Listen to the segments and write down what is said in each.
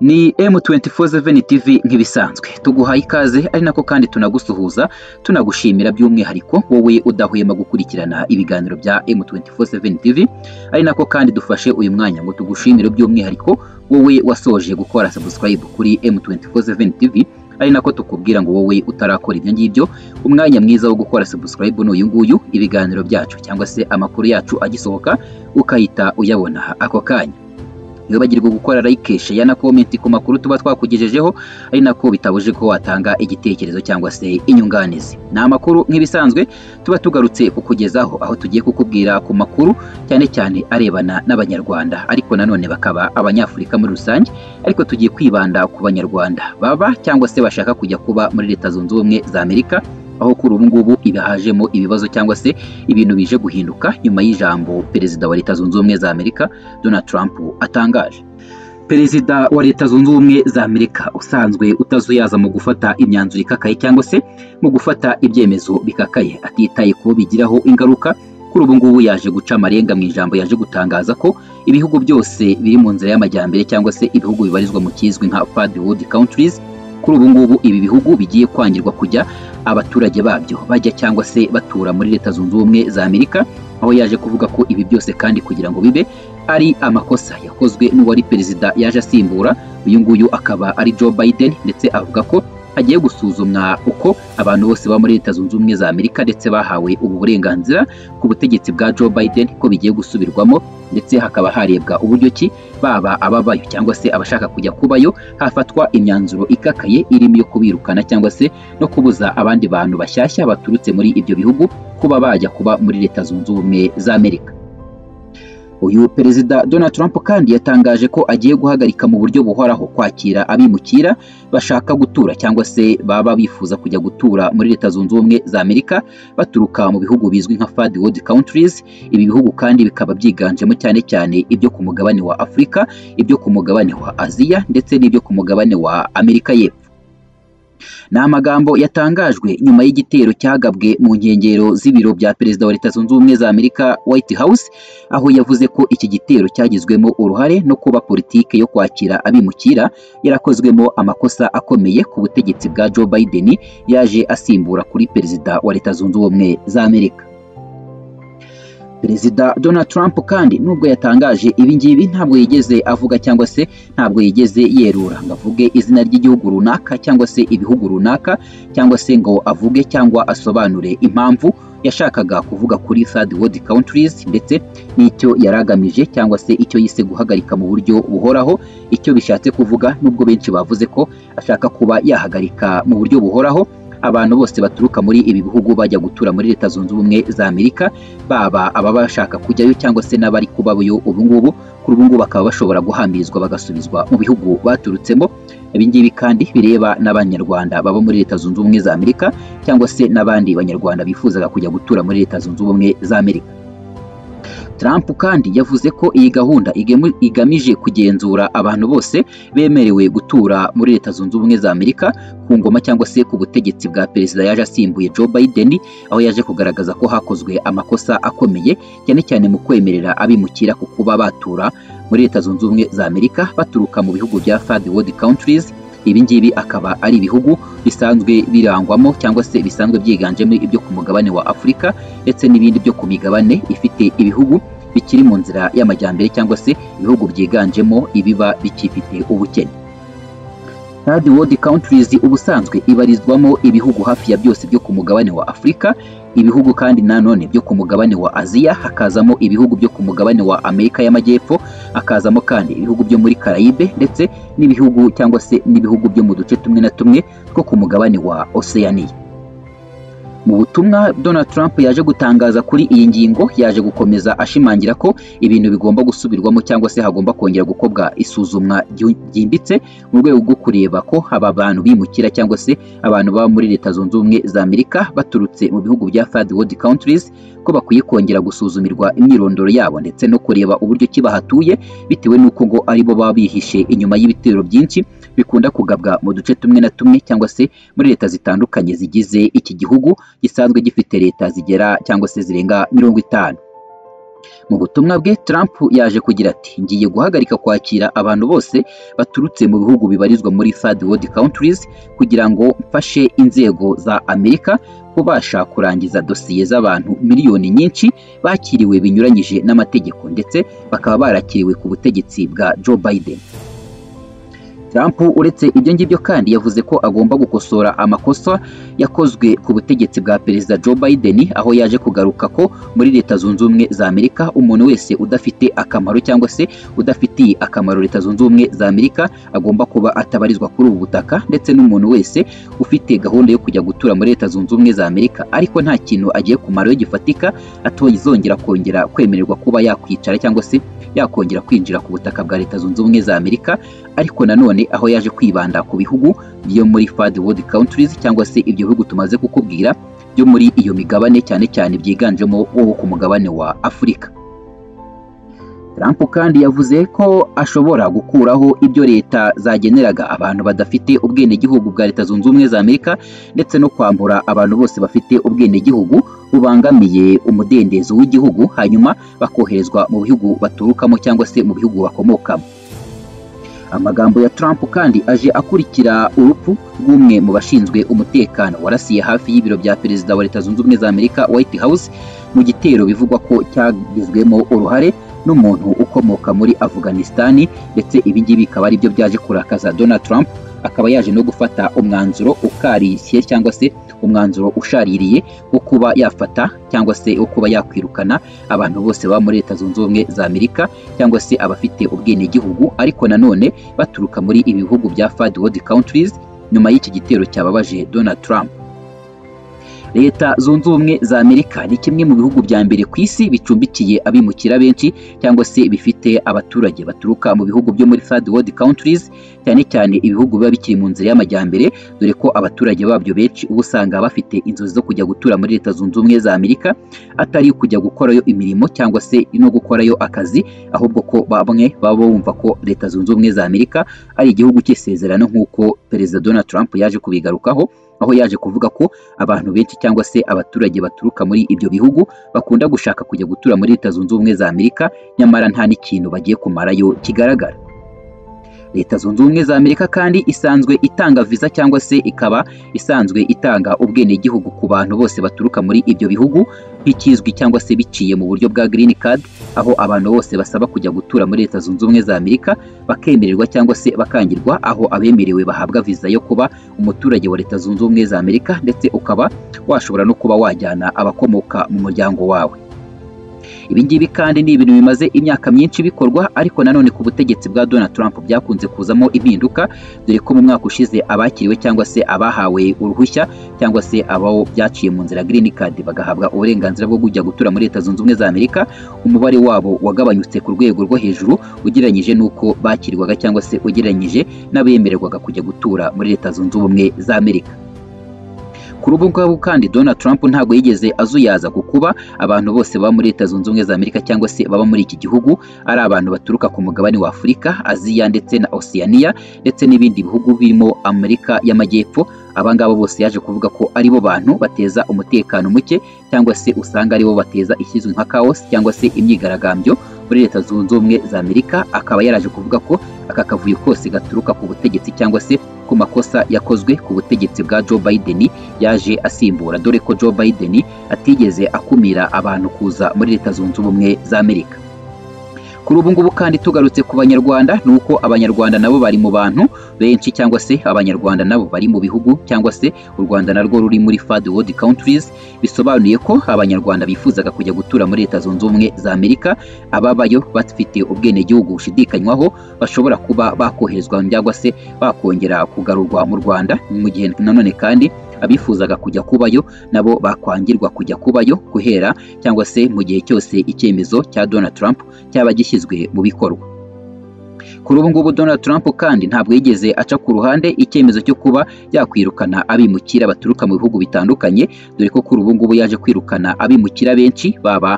Ni M247 TV nk'ibisanzwe, tuguhaye ikaze ari nako kandi tunagusuhuza, tunagushimira by'umwihariko wowe udahwema gukurikirana ibiganiro bya M247 TV, ari nako kandi dufashe uyu mwanya ngo tugushimire by'umwihariko wowe wasoje gukora subscribe kuri M247 TV, ari nako tukubwira ngo wowe utarakora ibyo ngibyo, umwanya mwiza wo gukora subscribe ni uyu nguyu, ibiganiro byacu cyangwa se amakuru yacu agisohoka ukahita uyabona ako kanya. Ntiwibagirwe gukora like, share na comment ku makuru tuba twakugejejeho, ari nako bitabuje ko watanga igitekerezo cyangwa se inyunganizi. Ni amakuru nk'ibisanzwe tuba tugarutse kukugezaho, aho tugiye kukubwira ku makuru cyane cyane arebana n'Abanyarwanda, ariko nanone bakaba Abanyafurika muri rusange, ariko tugiye kwibanda ku Banyarwanda baba cyangwa se bashaka kujya kuba muri Leta Zunze Ubumwe za Amerika, aho kuri ubu ngubu ibahajemo ibibazo cyangwa se ibintu bije guhinduka nyuma y'ijambo Perezida wa Leta Zunze Ubumwe za Amerika Donald Trump atangaje. Perezida wa Leta Zunze Ubumwe za Amerika usanzwe utazuyaza mu gufata imyanzuro ikakaye cyangwa se mu gufata ibyemezo bikakaye atitaye ku bigiraho ingaruka, kuri ubu ngubu yaje guca amarenga mu ijambo yaje gutangaza ko ibihugu byose biri mu nzira y'amajyambere cyangwa se ibihugu bibarizwa mu kizwi nka Third World Countries, kuri ubu ngubu ibi bihugu bigiye kwangirwa kujya abaturage babyo bajya cyangwa se batura muri Leta Zunze Ubumwe za Amerika, aho yaje kuvuga ko ibi byose kandi kugira ngo bibe ari amakosa yakozwe n'uwari perezida yaje asimbura, uyu nguyu akaba ari Joe Biden, ndetse avuga ko hagiye gusuzumwa uko abantu bose baba muri Leta Zunze Ubumwe za Amerika ndetse bahawe ubu burenganzira ku butegetsi bwa Joe Biden ko bigiye gusubirwamo, ndetse hakaba harebwa uburyo ki baba ababayo cyangwa se abashaka kujya kubayo hafatwa imyanzuro ikakaye irimo iyo kubirukana cyangwa se no kubuza abandi bantu bashyashya baturutse muri ibyo bihugu kuba bajya kuba muri Leta Zunze Ubumwe za Amerika. Uyu Perezida Donald Trump kandi yatangaje ko agiye guhagarika mu buryo buhoraho kwakira abimukira bashaka gutura cyangwa se baba bifuza kujya gutura muri Leta Zunze Ubumwe za Amerika baturuka mu bihugu bizwi nka Third World Countries. Ibi bihugu kandi bikaba byiganjemo cyane cyane ibyo ku mugabane wa Afurika, ibyo ku mugabane wa Aziya ndetse n'ibyo ku mugabane wa Amerika y'Epfo. Ni amagambo yatangajwe nyuma y'igitero cyagabwe mu nkengero z'ibiro bya Perezida wa Leta Zunze Ubumwe za Amerika White House, aho yavuze ko iki gitero cyagizwemo uruhare no kuba politike yo kwakira abimukira yarakozwemo amakosa akomeye ku butegetsi bwa Joe Biden yaje asimbura kuri Perezida wa Leta Zunze Ubumwe za Amerika. Perezida Donald Trump kandi nubwo yatangaje ibi ngibi ntabwo yigeze avuga cyangwa se ntabwo yigeze yerura ngo avuge izina ry'igihugu runaka cyangwa se ibihugu runaka, cyangwa se ngo avuge cyangwa asobanure impamvu yashakaga kuvuga kuri Third World Countries ndetse n'icyo yaragamije cyangwa se icyo yise guhagarika mu buryo buhoraho, icyo bishatse kuvuga, nubwo benshi bavuze ko ashaka kuba yahagarika mu buryo buhoraho abantu bose baturuka muri ibi bihugu bajya gutura muri Leta Zunze Ubumwe za Amerika, baba ababashaka kujyayo cyangwa se n'abari kubayo ubu ngubu, kuri ubu ngubu bakaba bashobora guhambirizwa bagasubizwa mu bihugu baturutsemo. Ibi ngibi kandi bireba n'Abanyarwanda baba muri Leta Zunze Ubumwe za Amerika cyangwa se n'abandi Banyarwanda bifuzaga kujya gutura muri Leta Zunze Ubumwe za Amerika. Trump kandi yavuze ko iyi gahunda igamije kugenzura abantu bose bemerewe gutura muri Leta Zunze Ubumwe za Amerika ku ngoma cyangwa se ku butegetsi bwa Perezida yaje asimbuye Joe Biden, aho yaje kugaragaza ko hakozwe amakosa akomeye cyane cyane mu kwemerera abimukira ku kuba batura muri Leta Zunze Ubumwe za Amerika baturuka mu bihugu bya Third World Countries. Ibi ngibi akaba ari ibihugu bisanzwe birangwamo cyangwa se bisanzwe byiganjemo ibyo ku mugabane wa Afurika ndetse n'ibindi byo ku migabane ifite ibihugu bikiri mu nzira y'amajyambere cyangwa se ibihugu byiganjemo ibiba bikifite ubukene. Third World Countries ubusanzwe ibarizwamo ibihugu hafi ya byose byo ku mugabane wa Afurika, ibihugu kandi nanone byo ku mugabane wa Aziya, hakazamo ibihugu byo ku mugabane wa Amerika y'Amajyepfo, hakazamo kandi ibihugu byo muri Karayibe ndetse n'ibihugu cyangwa se n'ibihugu byo mu duce tumwe na tumwe two ku mugabane wa Oceania. Mu butumwa Donald Trump yaje gutangaza kuri iyi ngingo, yaje gukomeza ashimangira ko ibintu bigomba gusubirwamo cyangwa se hagomba kongera gukorwa isuzumwa ryimbitse mu rwego rwo kureba ko aba bantu bimukira cyangwa se abantu baba muri Leta Zunze Ubumwe za Amerika baturutse mu bihugu bya Third World Countries ko bakwiye kongera gusuzumirwa imyirondoro yabo ndetse no kureba uburyo ki bahatuye, bitewe n'uko ngo aribo baba bihishe inyuma y'ibitero byinshi bikunda kugabwa mu duce tumwe na tumwe cyangwa se muri leta zitandukanye zigize iki gihugu gisanzwe gifite leta zigera cyangwa se zirenga 50. Mu butumwa bwe Trump yaje kugira ati: "Ngiye guhagarika kwakira abantu bose baturutse mu bihugu bibarizwa muri third world countries kugira ngo mfashe inzego za Amerika kubasha kurangiza dosiye z'abantu miliyoni nyinshi bakiriwe binyuranyije n'amategeko ndetse bakaba barakiriwe ku butegetsi bwa Joe Biden." Trump uretse ibyo ngibyo kandi yavuze ko agomba gukosora amakosa yakozwe ku butegetsi bwa Perezida Joe Biden, aho yaje kugaruka ko muri Leta Zunze Ubumwe za Amerika umuntu wese udafite akamaro cyangwa se udafitiye akamaro Leta Zunze Ubumwe za Amerika agomba kuba atabarizwa kuri ubu butaka, ndetse n'umuntu wese ufite gahunda yo kujya gutura muri Leta Zunze Ubumwe za Amerika ariko nta kintu agiye kumarayo gifatika atozongera kongera kwemererwa kuba yakwicara cyangwa se yakongera kwinjira ku butaka bwa Leta Zunze Ubumwe za Amerika. Ariko nanone aho yaje kwibanda ku bihugu byo muri third world countries cyangwa se ibyo bihugu tumaze kukubwira byo muri iyo migabane, cyane cyane byiganjemo wo ku mugabane wa Afurika. Trump kandi yavuze ko ashobora gukuraho ibyo leta zageneraga abantu badafite ubwenegihugu bwa Leta Zunze Ubumwe za Amerika, ndetse no kwambura abantu bose bafite ubwenegihugu bubangamiye umudendezo w'igihugu, hanyuma bakoherezwa mu bihugu baturukamo cyangwa se mu bihugu bakomokamo. Amagambo ya Trump kandi aje akurikira urupfu rw'umwe mu bashinzwe umutekano warasiye hafi y'ibiro bya Perezida wa Leta Zunze Ubumwe za Amerika, White House, mu gitero bivugwa ko cyagizwemo uruhare n'umuntu ukomoka muri Afghanistan, ndetse ibi ngibi bikaba ari byo byaje kurakaza Donald Trump, akaba yaje no gufata umwanzuro ukarishye cyangwa se umwanzuro ushaririye wo kuba yafata cyangwa se wo kuba yakwirukana abantu bose baba muri Leta Zunze Ubumwe za Amerika cyangwa se abafite ubwenegihugu ariko nanone baturuka muri ibi bihugu bya third world countries nyuma y'iki gitero cyababaje Donald Trump. Leta Zunze Ubumwe za Amerika ni kimwe mu bihugu bya mbere ku isi bicumbikiye abimukira benshi cyangwa se bifite abaturage baturuka mu bihugu byo muri third world countries, cyane cyane ibihugu biba bikiri mu nzira y'amajyambere, dore ko abaturage babyo benshi uba usanga bafite inzozi zo kujya gutura muri Leta Zunze Ubumwe za Amerika, atari kujya gukorayo imirimo cyangwa se no gukorayo akazi, ahubwo ko bamwe baba bumva ko Leta Zunze Ubumwe za Amerika ari igihugu cy'isezerano, nk'uko Perezida Donald Trump yaje kubigarukaho, aho yaje kuvuga ko abantu benshi cyangwa se abaturage baturuka muri ibyo bihugu bakunda gushaka kujya gutura muri Leta Zunze Ubumwe za Amerika nyamara nta n'ikintu bagiye kumarayo kigaragara. Leta Zunze Ubumwe za Amerika kandi isanzwe itanga visa cyangwa se ikaba isanzwe itanga ubwenegihugu ku bantu bose baturuka muri ibyo bihugu nk'ikizwi cyangwa se biciye mu buryo bwa green card, aho abantu bose basaba kujya gutura muri Leta Zunze Ubumwe za Amerika bakemererwa cyangwa se bakangirwa, aho abemerewe bahabwa visa yo kuba umuturage wa Leta Zunze Ubumwe za Amerika, ndetse ukaba washobora no kuba wajyana abakomoka mu muryango wawe. Ibi ngibi kandi ni ibintu bimaze imyaka myinshi bikorwa, ariko nanone ku butegetsi bwa Donald Trump byakunze kuzamo impinduka, dore ko mu mwaka ushize abakiriwe cyangwa se abahawe uruhushya cyangwa se abo byaciye mu nzira green card bagahabwa uburenganzira bwo kujya gutura muri Leta Zunze Ubumwe za Amerika, umubare wabo wagabanyutse ku rwego rwo hejuru ugereranyije n'uko bakirwaga cyangwa se ugereranyije n'abemererwaga kujya gutura muri Leta Zunze Ubumwe za Amerika. Kuri ubu ngubu kandi Donald Trump ntabwo yigeze azuyaza ku kuba abantu bose baba muri Leta Zunze Ubumwe za Amerika cyangwa se baba muri iki gihugu ari abantu baturuka ku mugabane wa Afurika, Aziya ndetse na Oceania ndetse n'ibindi bihugu birimo Amerika y'Amajyepfo. Aba ngaba bose yaje kuvuga ko aribo bantu bateza umutekano muke cyangwa se usanga aribo bateza ikizwi nka chaos cyangwa se imyigaragambyo muri Leta Zunze Ubumwe za Amerika. Akaba yaraje kuvuga ko aka kavuyo kose gaturuka ku butegetsi cyangwa se ku makosa yakozwe ku butegetsi bwa Joe Biden yaje asimbura, dore ko Joe Biden atigeze akumira abantu kuza muri Leta Zunze Ubumwe za Amerika. Kuri ubu ngubu kandi tugarutse ku Banyarwanda, ni uko Abanyarwanda nabo bari mu bantu benshi cyangwa se Abanyarwanda nabo bari mu bihugu cyangwa se u Rwanda narwo ruri muri third world countries, bisobanuye ko Abanyarwanda bifuzaga kujya gutura muri Leta Zunze Ubumwe za Amerika ababayo bafite ubwenegihugu bushidikanywaho bashobora kuba bakoherezwa cyangwa se bakongera kugarurwa mu Rwanda, mu gihe nanone kandi abifuzaga kujya kubayo nabo bakwangirwa kujya kubayo guhera cyangwa se mu gihe cyose icyemezo cya Donald Trump cyaba gishyizwe mu bikorwa. Kuri ubu ngubu Donald Trump kandi ntabwo yigeze aca ku ruhande icyemezo cyo kuba yakwirukana abimukira baturuka mu bihugu bitandukanye, dore ko kuri ubu ngubu yaje kwirukana abimukira benshi baba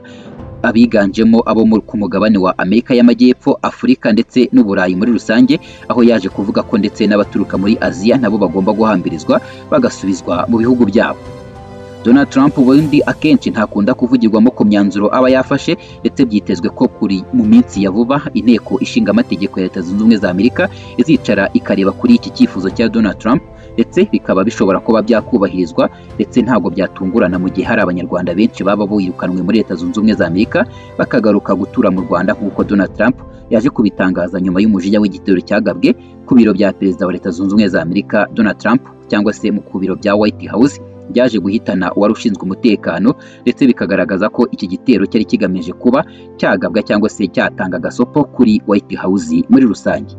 abiganjemo abo ku mugabane wa Amerika y'Amajyepfo, Afurika ndetse n'Uburayi muri rusange, aho yaje kuvuga ko ndetse n'abaturuka muri Aziya nabo bagomba guhambirizwa bagasubizwa mu bihugu byabo. Donald Trump ubundi akenshi ntakunda kuvugirwamo ku myanzuro aba yafashe, ndetse byitezwe ko kuri mu minsi ya vuba inteko ishinga amategeko ya Leta Zunze Ubumwe za Amerika izicara ikareba kuri iki cyifuzo cya Donald Trump, ndetse bikaba bishobora kuba byakubahirizwa, ndetse ntabwo byatungurana mu gihe hari Abanyarwanda benshi baba birukanwe muri Leta Zunze Ubumwe za Amerika bakagaruka gutura mu Rwanda, nk'uko Donald Trump yaje kubitangaza nyuma y'umujinya w'igitero cyagabwe ku biro bya Perezida wa Leta Zunze Ubumwe za Amerika Donald Trump, cyangwa se ku biro bya White House, byaje guhitana uwari ushinzwe umutekano, ndetse bikagaragaza ko iki gitero cyari kigamije kuba cyagabwa cyangwa se cyatanga agasopo kuri White House muri rusange.